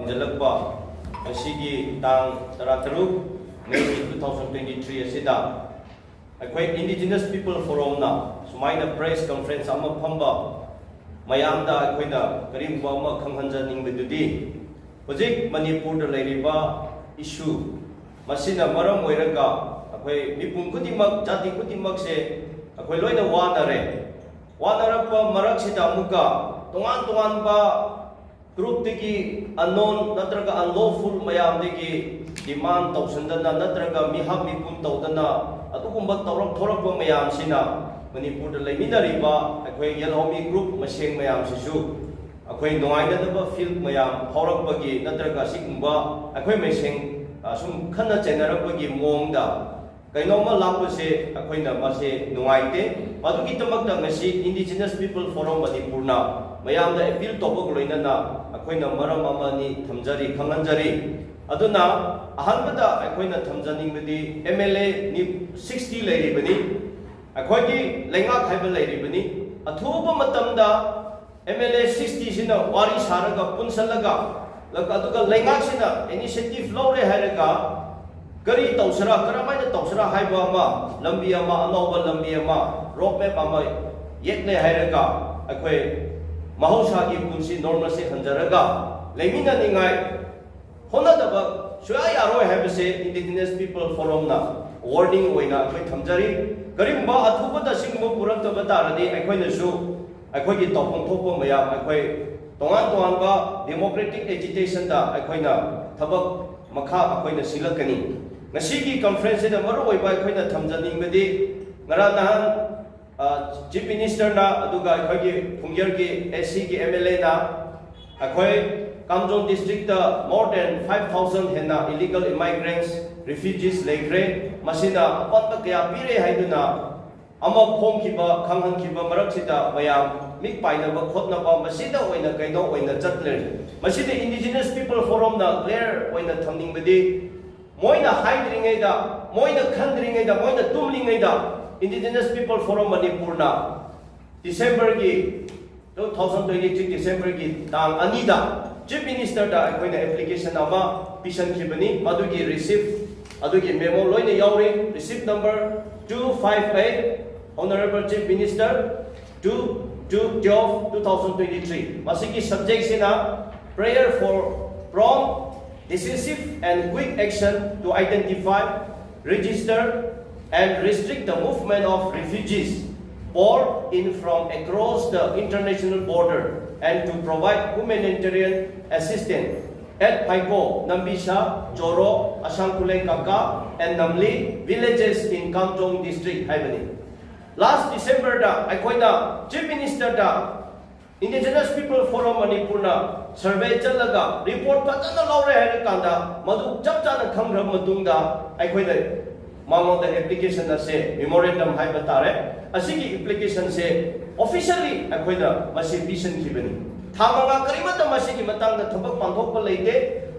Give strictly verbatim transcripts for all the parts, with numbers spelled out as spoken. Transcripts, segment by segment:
ꯊꯝꯖꯤꯜꯂꯛꯄ ꯉꯁꯤꯒꯤ ꯇꯥꯡ ꯇꯔꯥꯇꯔꯨꯛ May two thousand twenty three ꯑꯁꯤꯗ ꯑꯩꯈꯣꯏ Indigenous People Forumꯅ ꯁꯨꯃꯥꯏꯅ press conference ꯑꯃ ꯐꯝꯕ ꯃꯌꯥꯝꯗ ꯑꯩꯈꯣꯏꯅ ꯀꯔꯤꯒꯨꯝꯕ ꯑꯃ ꯈꯪꯍꯟꯖꯅꯤꯡꯕꯗꯨꯗꯤ, ꯍꯧꯖꯤꯛ ꯃꯅꯤꯄꯨꯔꯗ ꯂꯩꯔꯤꯕ issue ꯃꯁꯤꯅ ꯃꯔꯝ ꯑꯣꯏꯔꯒ ꯑꯩꯈꯣꯏ ꯃꯤꯄꯨꯝ ꯈꯨꯗꯤꯡꯃꯛ, ꯖꯥꯇꯤ ꯈꯨꯗꯤꯡꯃꯛꯁꯦ ꯑꯩꯈꯣꯏ ꯂꯣꯏꯅ ꯋꯥꯅꯔꯦ꯫ ꯋꯥꯅꯔꯛꯄ ꯃꯔꯛꯁꯤꯗ ꯑꯃꯨꯛꯀ ꯇꯣꯉꯥꯟ ꯇꯣꯉꯥꯟꯕ groupꯇꯒꯤ unknown ꯅꯠꯇ꯭ꯔꯒ unlawful ꯃꯌꯥꯝꯗꯒꯤ demand ꯇꯧꯁꯟꯗꯅ ꯅꯠꯇ꯭ꯔꯒ ꯃꯤꯍꯥꯠ ꯃꯤꯄꯨꯟ ꯇꯧꯗꯅ ꯑꯗꯨꯒꯨꯝꯕ ꯇꯧꯔꯛ ꯊꯣꯔꯛꯄ ꯃꯌꯥꯝꯁꯤꯅ ꯃꯅꯤꯄꯨꯔꯗ ꯂꯩꯃꯤꯟꯅꯔꯤꯕ ꯑꯩꯈꯣꯏ ꯌꯦꯜꯍꯧꯃꯤ group ꯃꯁꯦꯟ ꯃꯌꯥꯝꯁꯤꯁꯨ ꯑꯩꯈꯣꯏ ꯅꯨꯡꯉꯥꯏꯅꯗꯕ feel ꯃꯌꯥꯝ ꯐꯥꯎꯔꯛꯄꯒꯤ ꯅꯠꯇ꯭ꯔꯒ ꯁꯤꯒꯨꯝꯕ ꯑꯩꯈꯣꯏ ꯃꯁꯦꯟ, ꯑ, ꯁꯨꯝ ꯈꯠꯅ ꯆꯩꯅꯔꯛꯄꯒꯤ ꯃꯑꯣꯡꯗ ꯀꯩꯅꯣꯝꯃ ꯂꯥꯛꯄꯁꯦ ꯑꯩꯈꯣꯏꯅ ꯃꯁꯦ ꯅꯨꯡꯉꯥꯏꯇꯦ꯫ ꯃꯗꯨꯒꯤꯗꯃꯛꯇ ꯉꯁꯤ Indigenous People Forum ꯃꯅꯤꯄꯨꯔꯅ ꯃꯌꯥꯝꯗ appeal ꯇꯧꯕꯒ ꯂꯣꯏꯅꯅ ꯑꯩꯈꯣꯏꯅ ꯃꯔꯝ ꯑꯃꯅꯤ ꯊꯝꯖꯔꯤ, ꯈꯪꯍꯟꯖꯔꯤ꯫ ꯑꯗꯨꯅ ꯑꯍꯥꯟꯕꯗ ꯑꯩꯈꯣꯏꯅ ꯊꯝꯖꯅꯤꯡꯕꯗꯤ M L A ꯅꯤ, sixty ꯂꯩꯔꯤꯕꯅꯤ꯫ ꯑꯩꯈꯣꯏꯒꯤ ꯂꯩꯉꯥꯛ ꯍꯥꯏꯕ ꯂꯩꯔꯤꯕꯅꯤ꯫ ꯑꯊꯨꯕ ꯃꯇꯝꯗ M L A sixty ꯁꯤꯅ ꯋꯥꯔꯤ ꯁꯥꯔꯒ ꯄꯨꯟꯁꯜꯂꯒ, ꯑꯗꯨꯒ ꯂꯩꯉꯥꯛꯁꯤꯅ initiative ꯂꯧꯔꯦ ꯍꯥꯏꯔꯒ ꯀꯔꯤ ꯇꯧꯁꯤꯔꯥ, ꯀꯔꯝꯍꯥꯏꯅ ꯇꯧꯁꯤꯔꯥ ꯍꯥꯏꯕ ꯑꯃ, ꯂꯝꯕꯤ ꯑꯃ, ꯑꯅꯧꯕ ꯂꯝꯕꯤ ꯑꯃ, road map ꯑꯃ ꯌꯦꯛꯂꯦ ꯍꯥꯏꯔꯒ ꯑꯩꯈꯣꯏ ꯃꯍꯧꯁꯥꯒꯤ ꯄꯨꯟꯁꯤ normalꯁꯦ ꯍꯟꯖꯔꯒ ꯂꯩꯃꯤꯟꯅꯅꯤꯡꯉꯥꯏ ꯍꯣꯠꯅꯗꯕ ꯁꯨꯡꯌꯥ ꯌꯥꯔꯣꯏ ꯍꯥꯏꯕꯁꯦ Indigenous People Forumꯅ warning ꯑꯣꯏꯅ ꯑꯩꯈꯣꯏ ꯊꯝꯖꯔꯤ꯫ ꯀꯔꯤꯒꯨꯝꯕ ꯑꯊꯨꯕꯗ ꯁꯤꯒꯨꯝꯕ ꯄꯨꯔꯛꯇꯕ ꯇꯥꯔꯗꯤ ꯑꯩꯈꯣꯏꯅꯁꯨ ꯑꯩꯈꯣꯏꯒꯤ ꯇꯧꯐꯝ ꯊꯣꯛꯄ ꯃꯌꯥꯝ ꯑꯩꯈꯣꯏ ꯇꯣꯉꯥꯟ ꯇꯣꯉꯥꯟꯕ democratic agitationꯗ ꯑꯩꯈꯣꯏꯅ ꯊꯕꯛ ꯃꯈꯥ ꯑꯩꯈꯣꯏꯅ ꯁꯤꯜꯂꯛꯀꯅꯤ꯫ ꯉꯁꯤꯒꯤ conferenceꯁꯤꯗ ꯃꯔꯨꯑꯣꯏꯕ ꯑꯩꯈꯣꯏꯅ ꯊꯝꯖꯅꯤꯡꯕꯗꯤ ꯉꯔꯥꯡ ꯅꯍꯥꯟ ꯑ, Chief Ministerꯅ ꯑꯗꯨꯒ ꯑꯩꯈꯣꯏꯒꯤ ꯐꯨꯡꯖꯔꯒꯤ ACꯒꯤ MLAꯅ ꯑꯩꯈꯣꯏ ꯀꯥꯝꯖꯣꯡ districtꯇ more than five thousand ꯍꯦꯟꯅ illegal immigrants, refugees ꯂꯩꯈ꯭ꯔꯦ꯫ ꯃꯁꯤꯅ ꯑꯄꯟꯕ ꯀꯌꯥ ꯄꯤꯔꯦ ꯍꯥꯏꯗꯨꯅ ꯑꯃ ꯐꯣꯡꯈꯤꯕ, ꯈꯪꯍꯟꯈꯤꯕ ꯃꯔꯛꯁꯤꯗ ꯃꯌꯥꯝ ꯃꯤꯠ ꯄꯥꯏꯅꯕ ꯈꯣꯠꯅꯕ ꯃꯁꯤꯗ ꯑꯣꯏꯅ ꯀꯩꯅꯣ ꯑꯣꯏꯅ ꯆꯠꯂꯦ꯫ ꯃꯁꯤꯗ Indigenous People Forumꯅ clear ꯑꯣꯏꯅ ꯊꯝꯅꯤꯡꯕꯗꯤ ꯃꯣꯏꯅ ꯍꯥꯏꯗ꯭ꯔꯤꯉꯩꯗ, ꯃꯣꯏꯅ ꯈꯟꯗ꯭ꯔꯤꯉꯩꯗ, ꯃꯣꯏꯅ ꯇꯨꯝꯂꯤꯉꯩꯗ Indigenous People Forum ꯃꯅꯤꯄꯨꯔꯅ Decemberꯒꯤ, two thousand twenty three Decemberꯒꯤ ꯇꯥꯡ ꯑꯅꯤꯗ Chief Minister ꯗ ꯑꯩꯈꯣꯏꯅ application ꯑꯃ ꯄꯤꯁꯟꯈꯤꯕꯅꯤ꯫ ꯃꯗꯨꯒꯤ receipt, ꯑꯗꯨꯒꯤ memo ꯂꯣꯏꯅ ꯌꯥꯎꯔꯤ꯫ Receipt number two five eight, Honorable Chief Minister, two two twelve two thousand twenty three꯫ ꯃꯁꯤꯒꯤ subject ꯁꯤꯅ prayer for prompt, decisive and quick action to identify, register and restrict the movement of refugees poured in from across the international border and to provide humanitarian assistance at Phaikok, Nambisa, Choro, Asang Khulai Kaka and Namli villages in Kamjong district ꯍꯥꯏꯕꯅꯤ꯫ Last December ꯗ ꯑꯩꯈꯣꯏꯅ Chief Minister ꯗ Indigenous People Forum ꯃꯅꯤꯄꯨꯔꯅ survey ꯆꯠꯂꯒ report ꯐꯖꯅ ꯂꯧꯔꯦ ꯍꯥꯏꯔꯀꯥꯟꯗ, ꯃꯗꯨ ꯆꯞ ꯆꯥꯅ ꯈꯪꯈ꯭ꯔꯕ ꯃꯇꯨꯡꯗ ꯑꯩꯈꯣꯏꯅ ꯃꯉꯣꯟꯗ application ꯑꯁꯦ, memorandum ꯍꯥꯏꯕ ꯇꯥꯔꯦ, ꯑꯁꯤꯒꯤ application ꯁꯦ officially ꯑꯩꯈꯣꯏꯅ ꯃꯁꯤ ꯄꯤꯁꯤꯟꯈꯤꯕꯅꯤ꯫ ꯊꯥ ꯃꯉꯥ ꯀꯔꯤꯃꯠꯇ ꯃꯁꯤꯒꯤ ꯃꯇꯥꯡꯗ ꯊꯕꯛ ꯄꯥꯡꯊꯣꯛꯄ ꯂꯩꯇꯦ,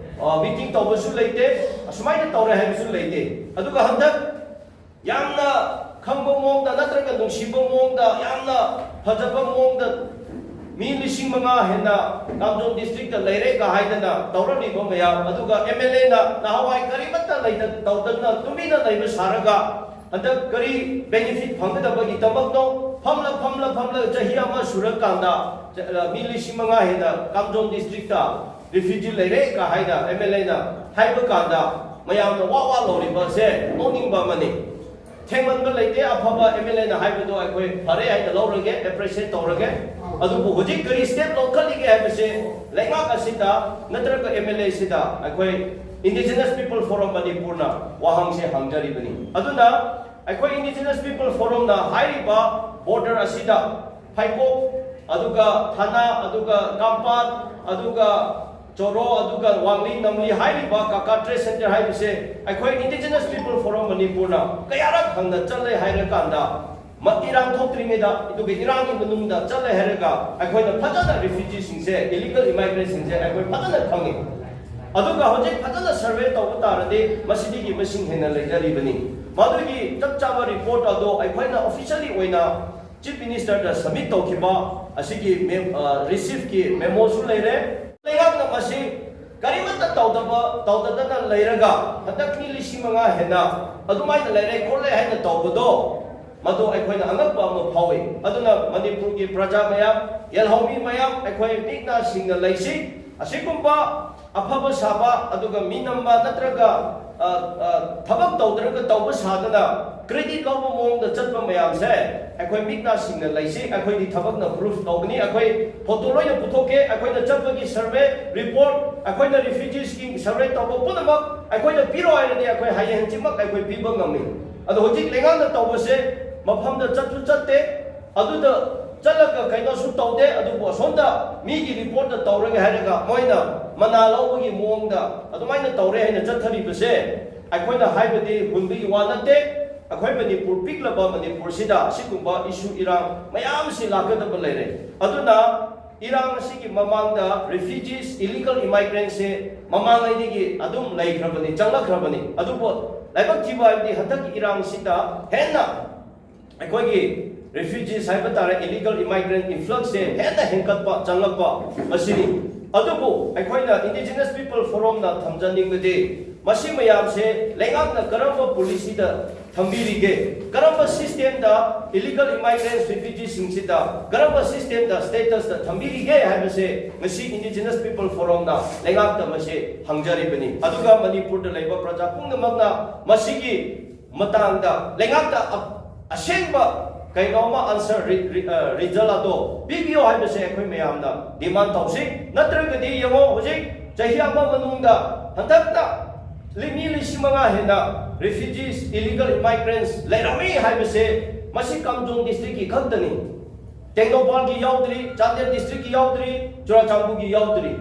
meeting ꯇꯧꯕꯁꯨ ꯂꯩꯇꯦ, ꯑꯁꯨꯃꯥꯏꯅ ꯇꯧꯔꯦ ꯍꯥꯏꯕꯁꯨ ꯂꯩꯇꯦ꯫ ꯑꯗꯨꯒ ꯍꯟꯗꯛ ꯌꯥꯝꯅ ꯈꯪꯕ ꯃꯑꯣꯡꯗ ꯅꯠꯇ꯭ꯔꯒ ꯅꯨꯡꯁꯤꯕ ꯃꯑꯣꯡꯗ, ꯌꯥꯝꯅ ꯐꯖꯕ ꯃꯑꯣꯡꯗ ꯃꯤ ꯂꯤꯁꯤꯡ ꯃꯉꯥ ꯍꯦꯟꯅ ꯀꯥꯝꯖꯣꯡ district ꯇ ꯂꯩꯔꯦꯒ ꯍꯥꯏꯗꯅ ꯇꯧꯔꯛꯂꯤꯕ ꯃꯌꯥꯝ, ꯑꯗꯨꯒ M L A ꯅ ꯅꯍꯥꯟꯋꯥꯏ ꯀꯔꯤꯃꯠꯇ ꯂꯩꯇ ꯇꯧꯗꯅ ꯇꯨꯃꯤꯟꯅ ꯂꯩꯕ ꯁꯥꯔꯒ ꯍꯟꯗꯛ ꯀꯔꯤ benefit ꯐꯪꯒꯗꯕꯒꯤꯗꯃꯛꯅꯣ? ꯐꯝꯂ ꯐꯝꯂ ꯐꯝꯂ ꯆꯍꯤ ꯑꯃ ꯁꯨꯔꯀꯥꯟꯗ ꯆ-, ꯃꯤ ꯂꯤꯁꯤꯡ ꯃꯉꯥ ꯍꯦꯟꯅ ꯀꯥꯝꯖꯣꯡ district ꯇ refugee ꯂꯩꯔꯦꯒ ꯍꯥꯏꯅ M L A ꯅ ꯍꯥꯏꯕ ꯀꯥꯟꯗ ꯃꯌꯥꯝꯅ ꯋꯥ ꯋꯥ ꯂꯧꯔꯤꯕꯁꯦ ꯅꯣꯛꯅꯤꯡꯕ ꯑꯃꯅꯤ꯫ ꯊꯦꯡꯃꯟꯕ ꯂꯩꯇꯦ, ꯑꯐꯕ M L A ꯅ ꯍꯥꯏꯕꯗꯣ ꯑꯩꯈꯣꯏ ꯐꯔꯦ ꯍꯥꯏꯅ ꯂꯧꯔꯒꯦ, appreciate ꯇꯧꯔꯒꯦ꯫ ꯑꯗꯨꯕꯨ ꯍꯧꯖꯤꯛ ꯀꯔꯤ step ꯂꯧꯈꯠꯂꯤꯒꯦ ꯍꯥꯏꯕꯁꯦ ꯂꯩꯉꯥꯛ ꯑꯁꯤꯗ ꯅꯠꯇ꯭ꯔꯒ M L A ꯁꯤꯗ ꯑꯩꯈꯣꯏ Indigenous People Forum ꯃꯅꯤꯄꯨꯔꯅ ꯋꯥꯍꯪꯁꯦ ꯍꯪꯖꯔꯤꯕꯅꯤ꯫ ꯑꯗꯨꯅ ꯑꯩꯈꯣꯏ Indigenous People Forum ꯅ ꯍꯥꯏꯔꯤꯕ border ꯑꯁꯤꯗ ꯐꯩꯀꯣꯛ, ꯑꯗꯨꯒ ꯊꯥꯅꯥ, ꯑꯗꯨꯒ ꯀꯥꯝꯄꯥꯠ, ꯑꯗꯨꯒ ꯆꯣꯔꯣ, ꯑꯗꯨꯒ ꯋꯥꯡꯂꯤ ꯅꯝꯂꯤ ꯍꯥꯏꯔꯤꯕ ꯀꯥꯀꯥ trade center ꯍꯥꯏꯕꯁꯦ ꯑꯩꯈꯣꯏ Indigenous People Forum ꯃꯅꯤꯄꯨꯔꯅ ꯀꯌꯥꯔꯛ ꯍꯪꯅ ꯆꯠꯂꯦ ꯍꯥꯏꯔꯀꯥꯟꯗ, ꯃ-, ꯏꯔꯥꯡ ꯊꯣꯛꯇ꯭ꯔꯤꯉꯩꯗ, ꯑꯗꯨꯒ ꯏꯔꯥꯡꯒꯤ ꯃꯅꯨꯡꯗ ꯆꯠꯂꯦ ꯍꯥꯏꯔꯒ ꯑꯩꯈꯣꯏꯅ ꯐꯖꯅ refugee ꯁꯤꯡꯁꯦ, illegal immigrant ꯁꯤꯡꯁꯦ ꯑꯩꯈꯣꯏ ꯐꯖꯅ ꯈꯪꯉꯤ꯫ ꯑꯗꯨꯒ ꯍꯧꯖꯤꯛ ꯐꯖꯅ survey ꯇꯧꯕ ꯇꯥꯔꯗꯤ ꯃꯁꯤꯗꯒꯤ ꯃꯁꯤꯡ ꯍꯦꯟꯅ ꯂꯩꯖꯔꯤꯕꯅꯤ꯫ ꯃꯗꯨꯒꯤ ꯆꯞ ꯆꯥꯕ report ꯑꯗꯣ ꯑꯩꯈꯣꯏꯅ officially ꯑꯣꯏꯅ Chief Minister ꯗ submit ꯇꯧꯈꯤꯕ ꯑꯁꯤꯒꯤ mem-, ꯑ, receipt ꯀꯤ memo ꯁꯨ ꯂꯩꯔꯦ꯫ ꯂꯩꯉꯥꯛꯅ ꯃꯁꯤ ꯀꯔꯤꯃꯠꯇ ꯇꯧꯗꯕ ꯇꯧꯗꯗꯅ ꯂꯩꯔꯒ ꯍꯟꯗꯛ ꯃꯤ ꯂꯤꯁꯤꯡ ꯃꯉꯥ ꯍꯦꯟꯅ ꯑꯗꯨꯃꯥꯏꯅ ꯂꯩꯔꯦ ꯈꯣꯠꯂꯦ ꯍꯥꯏꯅ ꯇꯧꯕꯗꯣ, ꯃꯗꯨ ꯑꯩꯈꯣꯏꯅ ꯑꯉꯛꯄ ꯑꯃ ꯐꯥꯎꯏ꯫ ꯑꯗꯨꯅ ꯃꯅꯤꯄꯨꯔꯒꯤ ꯄ꯭ꯔꯖꯥ ꯃꯌꯥꯝ, ꯌꯦꯜꯍꯧꯃꯤ ꯃꯌꯥꯝ, ꯑꯩꯈꯣꯏ ꯃꯤꯛꯅ ꯁꯤꯡꯅ ꯂꯩꯁꯤ꯫ ꯑꯁꯤꯒꯨꯝꯕ ꯑꯐꯕ ꯁꯥꯕ ꯑꯗꯨꯒ ꯃꯤ ꯅꯝꯕ ꯅꯠꯇ꯭ꯔꯒ ꯑ, ꯑ, ꯊꯕꯛ ꯇꯧꯗ꯭ꯔꯒ ꯇꯧꯕ ꯁꯥꯗꯅ ꯀ꯭ꯔꯦꯗꯤꯠ ꯂꯧꯕ ꯃꯑꯣꯡꯗ ꯆꯠꯄ ꯃꯌꯥꯝꯁꯦ ꯑꯩꯈꯣꯏ ꯃꯤꯛꯅꯥꯁꯤꯡꯅ ꯂꯩꯁꯤ꯫ ꯑꯩꯈꯣꯏꯗꯤ ꯊꯕꯛꯅ ꯄ꯭ꯔꯨꯐ ꯇꯧꯒꯅꯤ꯫ ꯑꯩꯈꯣꯏ ꯐꯣꯇꯣ ꯂꯣꯏꯅ ꯄꯨꯊꯣꯛꯀꯦ꯫ ꯑꯩꯈꯣꯏꯅ ꯆꯠꯄꯒꯤ ꯁꯔꯚꯦ ꯔꯤꯄꯣꯔꯠ, ꯑꯩꯈꯣꯏꯅ ꯔꯤꯐ꯭ꯌꯨꯖꯤꯁꯀꯤ ꯁꯔꯚꯦ ꯇꯧꯕ ꯄꯨꯝꯅꯃꯛ ꯑꯩꯈꯣꯏꯅ ꯄꯤꯔꯣ ꯍꯥꯏꯔꯗꯤ ꯑꯩꯈꯣꯏ ꯍꯌꯦꯡ ꯍꯪꯆꯤꯠꯃꯛ ꯑꯩꯈꯣꯏ ꯄꯤꯕ ꯉꯝꯃꯤ꯫ ꯑꯗꯣ ꯍꯧꯖꯤꯛ ꯂꯩꯉꯥꯛꯅ ꯇꯧꯕꯁꯦ ꯃꯐꯝꯗ ꯆꯠꯁꯨ ꯆꯠꯇꯦ, ꯑꯗꯨꯗ ꯆꯠꯂꯒ ꯀꯩꯅꯣꯁꯨ ꯇꯧꯗꯦ, ꯑꯗꯨꯕꯨ ꯑꯁꯣꯝꯗ ꯃꯤꯒꯤ ꯔꯤꯄꯣꯔꯠꯇ ꯇꯧꯔꯒꯦ ꯍꯥꯏꯔꯒ ꯃꯣꯏꯅ ꯃꯅꯥ ꯂꯧꯕꯒꯤ ꯃꯑꯣꯡꯗ ꯑꯗꯨꯃꯥꯏꯅ ꯇꯧꯔꯦ ꯍꯥꯏꯅ ꯆꯠꯊꯔꯤꯕꯁꯦ, ꯑꯩꯈꯣꯏꯅ ꯍꯥꯏꯕꯗꯤ ꯍꯨꯟꯕꯒꯤ ꯋꯥ ꯅꯠꯇꯦ꯫ ꯑꯩꯈꯣꯏ ꯃꯅꯤꯄꯨꯔ, ꯄꯤꯛꯂꯕ ꯃꯅꯤꯄꯨꯔꯁꯤꯗ ꯑꯁꯤꯒꯨꯝꯕ ꯏꯁꯨ ꯏꯔꯥꯡ ꯃꯌꯥꯝꯁꯤ ꯂꯥꯛꯀꯗꯕ ꯂꯩꯔꯦ꯫ ꯑꯗꯨꯅ ꯏꯔꯥꯡ ꯑꯁꯤꯒꯤ ꯃꯃꯥꯡꯗ ꯔꯤꯐ꯭ꯌꯨꯖꯤꯁ, ꯏꯂꯤꯒꯜ ꯏꯃꯥꯏꯒ꯭ꯔꯦꯟꯁꯦ ꯃꯃꯥꯡꯉꯩꯗꯒꯤ ꯑꯗꯨꯝ ꯂꯩꯈ꯭ꯔꯕꯅꯤ, ꯆꯪꯂꯛꯈ꯭ꯔꯕꯅꯤ꯫ ꯑꯗꯨꯕꯨ ꯂꯥꯏꯕꯛ ꯊꯤꯕ ꯍꯥꯏꯕꯗꯤ ꯍꯟꯗꯛꯀꯤ ꯏꯔꯥꯡꯁꯤꯗ ꯍꯦꯟꯅ ꯑꯩꯈꯣꯏꯒꯤ ꯔꯤꯐ꯭ꯌꯨꯖꯤꯁ ꯍꯥꯏꯕ ꯇꯥꯔꯦ, ꯏꯂꯤꯒꯜ ꯏꯃꯥꯏꯒ꯭ꯔꯦꯟ ꯏꯟꯐ꯭ꯂꯛꯁꯁꯦ ꯍꯦꯟꯅ ꯍꯦꯟꯒꯠꯄ, ꯆꯪꯂꯛꯄ ꯑꯁꯤꯅꯤ꯫ ꯑꯗꯨꯕꯨ ꯑꯩꯈꯣꯏꯅ ꯏꯟꯗꯤꯖꯤꯅꯁ ꯄꯤꯄꯜ ꯐꯣꯔꯝꯅ ꯊꯝꯖꯅꯤꯡꯕꯗꯤ, ꯃꯁꯤ ꯃꯌꯥꯝꯁꯦ ꯂꯩꯉꯥꯛꯅ ꯀꯔꯝꯕ ꯄꯣꯂꯤꯁꯤꯗ ꯊꯝꯕꯤꯔꯤꯒꯦ, ꯀꯔꯝꯕ ꯁꯤꯁꯇꯦꯝꯗ ꯏꯂꯤꯒꯜ ꯏꯃꯥꯏꯒ꯭ꯔꯦꯟ ꯔꯤꯐ꯭ꯌꯨꯖꯤꯁꯤꯡꯁꯤꯗ ꯀꯔꯝꯕ ꯁꯤꯁꯇꯦꯝꯗ ꯁ꯭ꯇꯦꯇꯁꯇ ꯊꯝꯕꯤꯔꯤꯒꯦ ꯍꯥꯏꯕꯁꯦ ꯉꯁꯤ ꯏꯟꯗꯤꯖꯤꯅꯁ ꯄꯤꯄꯜ ꯐꯣꯔꯝꯅ ꯂꯩꯉꯥꯛꯇ ꯃꯁꯤ ꯍꯪꯖꯔꯤꯕꯅꯤ꯫ ꯑꯗꯨꯒ ꯃꯅꯤꯄꯨꯔꯗ ꯂꯩꯕ ꯄ꯭ꯔꯖꯥ ꯄꯨꯝꯅꯃꯛꯅ ꯃꯁꯤꯒꯤ ꯃꯇꯥꯡꯗ ꯂꯩꯉꯥꯛꯇ ꯑ-, ꯑꯁꯦꯡꯕ ꯀꯩꯅꯣꯝꯃ ꯑꯟꯁꯔ, ꯔꯤ-, ꯔꯤ-, ꯑ, ꯔꯤꯖꯜ ꯑꯗꯣ ꯄꯤꯕꯤꯌꯣ ꯍꯥꯏꯕꯁꯦ ꯑꯩꯈꯣꯏ ꯃꯌꯥꯝꯅ ꯗꯤꯃꯥꯟ ꯇꯧꯁꯤ꯫ ꯅꯠꯇ꯭ꯔꯒꯗꯤ ꯌꯦꯡꯉꯣ, ꯍꯧꯖꯤꯛ ꯆꯍꯤ ꯑꯃ ꯃꯅꯨꯡꯗ ꯍꯟꯗꯛꯇ ꯂꯤ-, ꯃꯤ ꯂꯤꯁꯤꯡ ꯃꯉꯥ ꯍꯦꯟꯅ ꯔꯤꯐ꯭ꯌꯨꯖꯤꯁ, ꯏꯂꯤꯒꯜ ꯏꯃꯥꯏꯒ꯭ꯔꯦꯟꯁ ꯂꯩꯔꯝꯃꯤ ꯍꯥꯏꯕꯁꯦ ꯃꯁꯤ ꯀꯥꯝꯖꯣꯡ ꯗꯤꯁꯇ꯭ꯔꯤꯛꯀꯤ ꯈꯛꯇꯅꯤ꯫ ꯇꯦꯡꯅꯧꯄꯥꯜꯒꯤ ꯌꯥꯎꯗ꯭ꯔꯤ, ꯆꯥꯟꯗꯦꯜ ꯗꯤꯁꯇ꯭ꯔꯤꯛꯀꯤ ꯌꯥꯎꯗ꯭ꯔꯤ, ꯆꯨꯔꯥꯆꯥꯟꯄꯨꯔꯒꯤ ꯌꯥꯎꯗ꯭ꯔꯤ꯫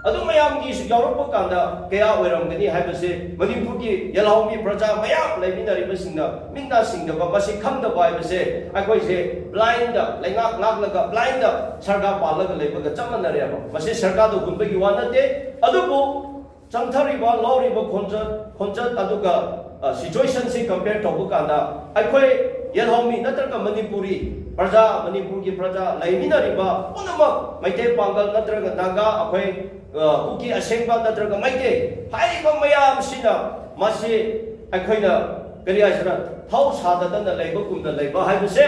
ꯑꯗꯨ ꯃꯌꯥꯝꯒꯤꯁꯨ ꯌꯥꯎꯔꯛꯄ ꯀꯥꯟꯗ ꯀꯌꯥ ꯑꯣꯏꯔꯝꯒꯅꯤ ꯍꯥꯏꯕꯁꯦ ꯃꯅꯤꯄꯨꯔꯒꯤ ꯌꯦꯜꯍꯧꯃꯤ ꯄ꯭ꯔꯖꯥ ꯃꯌꯥꯝ ꯂꯩꯃꯤꯟꯅꯔꯤꯕꯁꯤꯡꯅ ꯃꯤꯠꯅ ꯁꯤꯡꯗꯕ, ꯃꯁꯤ ꯈꯪꯗꯕ ꯍꯥꯏꯕꯁꯦ ꯑꯩꯈꯣꯏꯁꯦ ꯕ꯭ꯂꯥꯏꯟꯗ ꯂꯩꯉꯥꯛ ꯉꯥꯛꯂꯒ ꯕ꯭ꯂꯥꯏꯟꯗ ꯁꯔꯀꯥꯔ ꯄꯥꯜꯂꯒ ꯂꯩꯕꯒ ꯆꯞ ꯃꯥꯟꯅꯔꯦꯕ꯫ ꯃꯁꯤ ꯁꯔꯀꯥꯔꯗ ꯍꯨꯟꯕꯒꯤ ꯋꯥ ꯅꯠꯇꯦ꯫ ꯑꯗꯨꯕꯨ ꯆꯪꯊꯔꯤꯕ, ꯂꯧꯔꯤꯕ ꯈꯣꯟꯆꯠ, ꯈꯣꯟꯆꯠ ꯑꯗꯨꯒ, ꯑ, ꯁꯤꯆꯨꯋꯦꯁꯟꯁꯤ ꯀꯝꯄꯦꯌꯔ ꯇꯧꯕ ꯀꯥꯟꯗ ꯑꯩꯈꯣꯏ ꯌꯦꯜꯍꯧꯃꯤ ꯅꯠꯇ꯭ꯔꯒ ꯃꯅꯤꯄꯨꯔꯤ ꯄ꯭ꯔꯖꯥ, ꯃꯅꯤꯄꯨꯔꯒꯤ ꯄ꯭ꯔꯖꯥ ꯂꯩꯃꯤꯟꯅꯔꯤꯕ ꯄꯨꯝꯅꯃꯛ, ꯃꯩꯇꯩ ꯄꯥꯡꯒꯜ ꯅꯠꯇ꯭ꯔꯒ ꯅꯥꯒꯥ, ꯑꯩꯈꯣꯏ, ꯑ, ꯀꯨꯀꯤ ꯑꯁꯦꯡꯕ ꯅꯠꯇ꯭ꯔꯒ ꯃꯩꯇꯩ ꯍꯥꯏꯔꯤꯕ ꯃꯌꯥꯝꯁꯤꯅ ꯃꯁꯤ ꯑꯩꯈꯣꯏꯅ ꯀꯔꯤ ꯍꯥꯏꯁꯤꯔ, ꯊꯧ ꯁꯥꯗꯗꯅ ꯂꯩꯕꯒꯨꯝꯅ ꯂꯩꯕ ꯍꯥꯏꯕꯁꯦ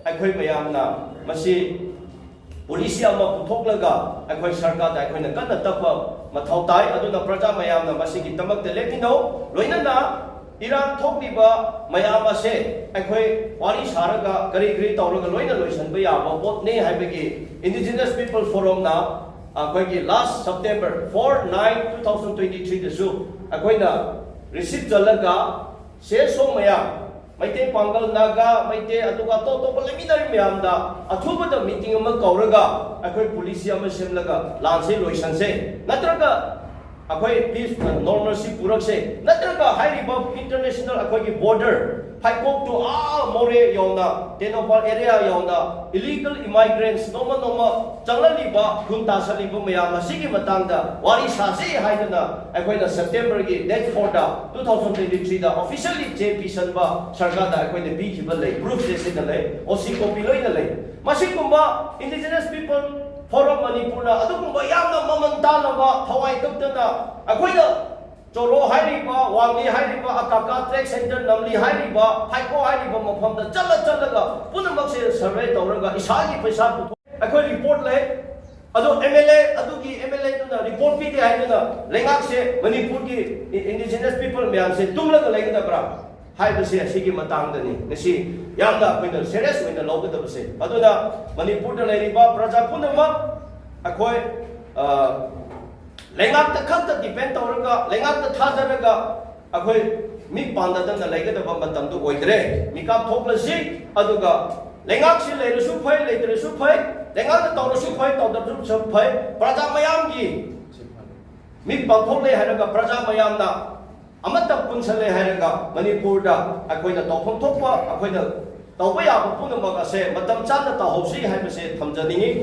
ꯑꯩꯈꯣꯏ ꯃꯌꯥꯝꯅ ꯃꯁꯤ ꯄꯣꯂꯤꯁꯤ ꯑꯃ ꯄꯨꯊꯣꯛꯂꯒ ꯑꯩꯈꯣꯏ ꯁꯔꯀꯥꯔꯗ ꯑꯩꯈꯣꯏꯅ ꯀꯟꯅ ꯇꯛꯄ ꯃꯊꯧ ꯇꯥꯏ꯫ ꯑꯗꯨꯅ ꯄ꯭ꯔꯖꯥ ꯃꯌꯥꯝꯅ ꯃꯁꯤꯒꯤꯗꯃꯛꯇ ꯂꯦꯞꯃꯤꯟꯅꯧ꯫ ꯂꯣꯏꯅꯅ ꯏꯔꯥꯡ ꯊꯣꯛꯂꯤꯕ ꯃꯌꯥꯝ ꯑꯁꯦ ꯑꯩꯈꯣꯏ ꯋꯥꯔꯤ ꯁꯥꯔꯒ ꯀꯔꯤ ꯀꯔꯤ ꯇꯧꯔꯒ ꯂꯣꯏꯅ ꯂꯣꯏꯁꯤꯟꯕ ꯌꯥꯕ ꯄꯣꯠꯅꯤ ꯍꯥꯏꯕꯒꯤ Indigenous People Forumꯅ ꯑꯩꯈꯣꯏꯒꯤ last September four nine two thousand twenty threeꯗꯁꯨ ꯑꯩꯈꯣꯏꯅ ꯔꯤꯁꯤꯞ ꯆꯠꯂꯒ ꯁꯦ ꯁꯣ ꯃꯌꯥꯝ, ꯃꯩꯇꯩ ꯄꯥꯡꯒꯜ, ꯅꯥꯒꯥ, ꯃꯩꯇꯩ, ꯑꯗꯨꯒ ꯑꯇꯣꯞ ꯑꯇꯣꯞꯄ ꯂꯩꯃꯤꯟꯅꯔꯤꯕ ꯃꯌꯥꯝꯗ ꯑꯊꯨꯕꯗ ꯃꯤꯇꯤꯡ ꯑꯃ ꯀꯧꯔꯒ ꯑꯩꯈꯣꯏ ꯄꯣꯂꯤꯁꯤ ꯑꯃ ꯁꯦꯝꯂꯒ ꯂꯥꯟꯁꯦ ꯂꯣꯏꯁꯟꯁꯦ, ꯅꯠꯇ꯭ꯔꯒ ꯑꯩꯈꯣꯏ ꯄꯤꯁ ꯅꯣꯔꯃꯦꯜꯁꯤ ꯄꯨꯔꯛꯁꯦ, ꯅꯠꯇ꯭ꯔꯒ ꯍꯥꯏꯔꯤꯕ ꯏꯟꯇꯔꯅꯦꯁꯅꯦꯜ ꯑꯩꯈꯣꯏꯒꯤ ꯕꯣꯔꯗꯔ ꯐꯥꯏꯀꯣꯛ to ꯑꯥ ꯃꯣꯔꯦ ꯌꯧꯅ, ꯇꯦꯡꯅꯧꯄꯜ ꯑꯦꯔꯤꯌꯥ ꯌꯧꯅ ꯏꯂꯤꯒꯦꯜ ꯏꯃꯥꯏꯒ꯭ꯔꯦꯟꯁ ꯅꯣꯡꯃ ꯅꯣꯡꯃ ꯆꯪꯂꯛꯂꯤꯕ, ꯈꯨꯟ ꯇꯥꯁꯜꯂꯤꯕ ꯃꯌꯥꯝ ꯑꯁꯤꯒꯤ ꯃꯇꯥꯡꯗ ꯋꯥꯔꯤ ꯁꯥꯁꯤ ꯍꯥꯏꯗꯅ ꯑꯩꯈꯣꯏꯅ ꯁꯦꯞꯇꯦꯝꯕꯔꯒꯤ date fourꯗ, two thousand twenty threeꯗ officially ꯆꯦ ꯄꯤꯁꯟꯕ ꯁꯔꯀꯥꯔꯗ ꯑꯩꯈꯣꯏꯅ ꯄꯤꯈꯤꯕ ꯂꯩ, ꯄ꯭ꯔꯨꯐꯁꯦ ꯁꯤꯗ ꯂꯩ, ꯑꯣ ꯁꯤ ꯀꯣꯄꯤ ꯂꯣꯏꯅ ꯂꯩ꯫ ꯃꯁꯤꯒꯨꯝꯕ Indigenous People Forum ꯃꯅꯤꯄꯨꯔꯅ ꯑꯗꯨꯒꯨꯝꯕ ꯌꯥꯝꯅ ꯃꯃꯜ ꯇꯥꯅꯕ ꯊꯋꯥꯏ ꯀꯛꯇꯅ ꯑꯩꯈꯣꯏꯅ ꯆꯣꯔꯣ ꯍꯥꯏꯔꯤꯕ, ꯋꯥꯡꯂꯤ ꯍꯥꯏꯔꯤꯕ, ꯑꯀꯥꯀꯥ ꯇ꯭ꯔꯦꯛ ꯁꯦꯟꯇꯔ, ꯅꯝꯂꯤ ꯍꯥꯏꯔꯤꯕ, ꯐꯥꯏꯀꯣ ꯍꯥꯏꯔꯤꯕ ꯃꯐꯝꯗ ꯆꯠꯂ ꯆꯠꯂꯒ ꯄꯨꯝꯅꯃꯛꯁꯦ ꯁꯔꯚꯦ ꯇꯧꯔꯒ ꯏꯁꯥꯒꯤ ꯄꯩꯁꯥ ꯄꯨꯊꯣꯛ ꯑꯩꯈꯣꯏ ꯔꯤꯄꯣꯔꯠ ꯂꯩ꯫ ꯑꯗꯣ MLA, ꯑꯗꯨꯒꯤ MLAꯗꯨꯅ ꯔꯤꯄꯣꯔꯠ ꯄꯤꯗꯦ ꯍꯥꯏꯗꯨꯅ ꯂꯩꯉꯥꯛꯁꯦ, ꯃꯅꯤꯄꯨꯔꯒꯤ Indigenous People ꯃꯌꯥꯝꯁꯦ ꯇꯨꯝꯂꯒ ꯂꯩꯒꯗꯕ꯭ꯔꯥ ꯍꯥꯏꯕꯁꯦ ꯑꯁꯤꯒꯤ ꯃꯇꯥꯡꯗꯅꯤ ꯉꯁꯤ ꯌꯥꯝꯅ ꯑꯩꯈꯣꯏꯅ ꯁꯦꯔꯤꯌꯁ ꯑꯣꯏꯅ ꯂꯧꯒꯗꯕꯁꯦ꯫ ꯑꯗꯨꯅ ꯃꯅꯤꯄꯨꯔꯗ ꯂꯩꯔꯤꯕ ꯄ꯭ꯔꯖꯥ ꯄꯨꯝꯅꯃꯛ ꯑꯩꯈꯣꯏ, ꯑ, ꯂꯩꯉꯥꯛꯇ ꯈꯛꯇ ꯗꯤꯄꯦꯟ ꯇꯧꯔꯒ, ꯂꯩꯉꯥꯛꯇ ꯊꯥꯖꯔꯒ ꯑꯩꯈꯣꯏ ꯃꯤꯠ ꯄꯥꯡꯗꯗꯅ ꯂꯩꯒꯗꯕ ꯃꯇꯝꯗꯨ ꯑꯣꯏꯗ꯭ꯔꯦ꯫ ꯃꯤꯀꯥꯞ ꯊꯣꯛꯂꯁꯤ, ꯑꯗꯨꯒ ꯂꯩꯉꯥꯛꯁꯤ ꯂꯩꯔꯁꯨ ꯐꯩ, ꯂꯩꯇ꯭ꯔꯁꯨ ꯐꯩ, ꯂꯩꯉꯥꯛꯅ ꯇꯧꯔꯁꯨ ꯐꯩ, ꯇꯧꯗ꯭ꯔꯁꯨ ꯐꯩ, ꯄ꯭ꯔꯖꯥ ꯃꯌꯥꯝꯒꯤ ꯃꯤꯠ ꯄꯥꯡꯊꯣꯛꯂꯦ ꯍꯥꯏꯔꯒ, ꯄ꯭ꯔꯖꯥ ꯃꯌꯥꯝꯅ ꯑꯃꯠꯇ ꯄꯨꯟꯁꯜꯂꯦ ꯍꯥꯏꯔꯒ ꯃꯅꯤꯄꯨꯔꯗ ꯑꯩꯈꯣꯏꯅ ꯇꯧꯐꯝ ꯊꯣꯛꯄ, ꯑꯩꯈꯣꯏꯅ ꯇꯧꯕ ꯌꯥꯕ ꯄꯨꯝꯅꯃꯛ ꯑꯁꯦ ꯃꯇꯝ ꯆꯥꯅ ꯇꯧꯍꯧꯁꯤ ꯍꯥꯏꯕꯁꯦ ꯊꯝꯖꯅꯤꯡꯏ꯫